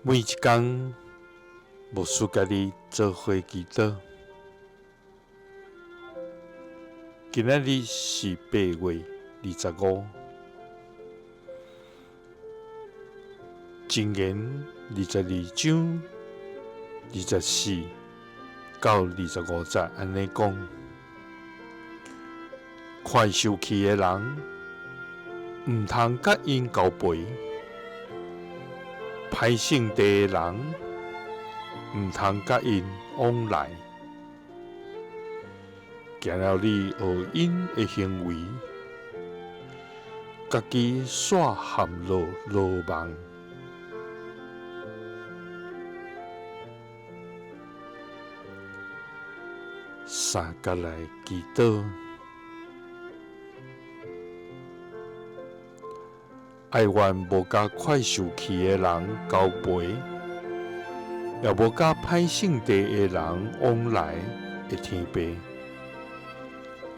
每一工，牧師佮你做伙祈禱。今仔日是8月25，箴言22章24到25節按呢講：快受氣的人，毋通佮𪜶交陪；歹性地的人，毋通佮𪜶往來。行了你學𪜶的行為，家己煞陷落羅網。三佮來祈禱，愛阮無佮快受氣的人交陪，也無佮歹性地的人往來的天父，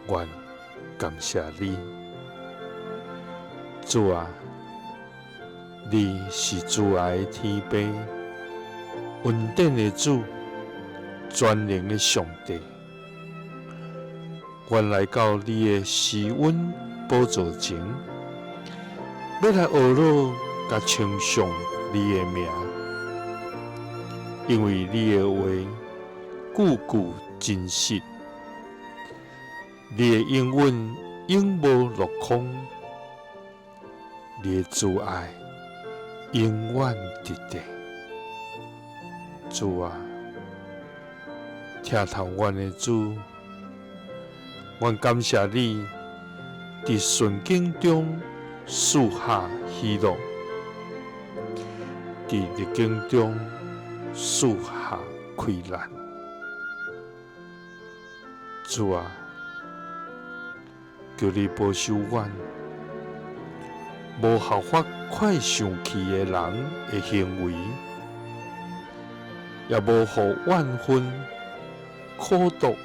阮感謝你，主啊，你是慈愛的天父，恩典的主，全能的上帝。阮來到你的施恩寶座前，欲來呵咾佮稱頌你的名，因為你的話句句真實，你的應允永無落空，你的慈愛永遠佇咧。主啊，疼痛阮的主，阮感謝你佇順境中賜下喜樂，佇逆境中賜下氣力。主啊，求你保守阮，無效法快生氣的人的行為，也無予怨恨、苦毒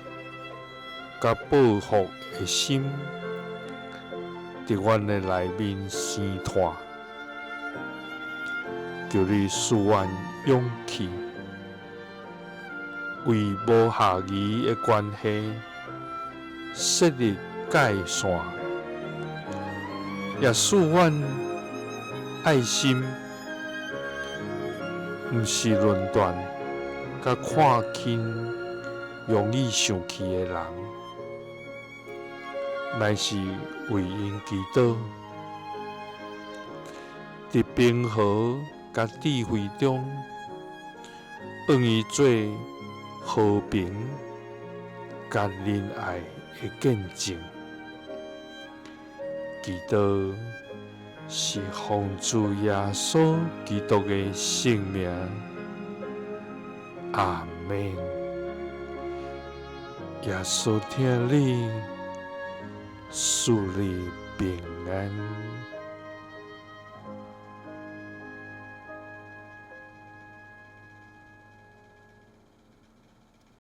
佮報復的心，佇阮的內面生湠。求你賜阮勇氣，為無合宜的關係設立界線，也賜阮愛心，毋是論斷佮看輕容易生氣的人，乃是為𪜶祈禱，佇平和佮智慧中，向伊做和平佮仁愛的見證。祈禱是奉主耶穌基督的聖名，阿們。耶穌疼你，賜你平安。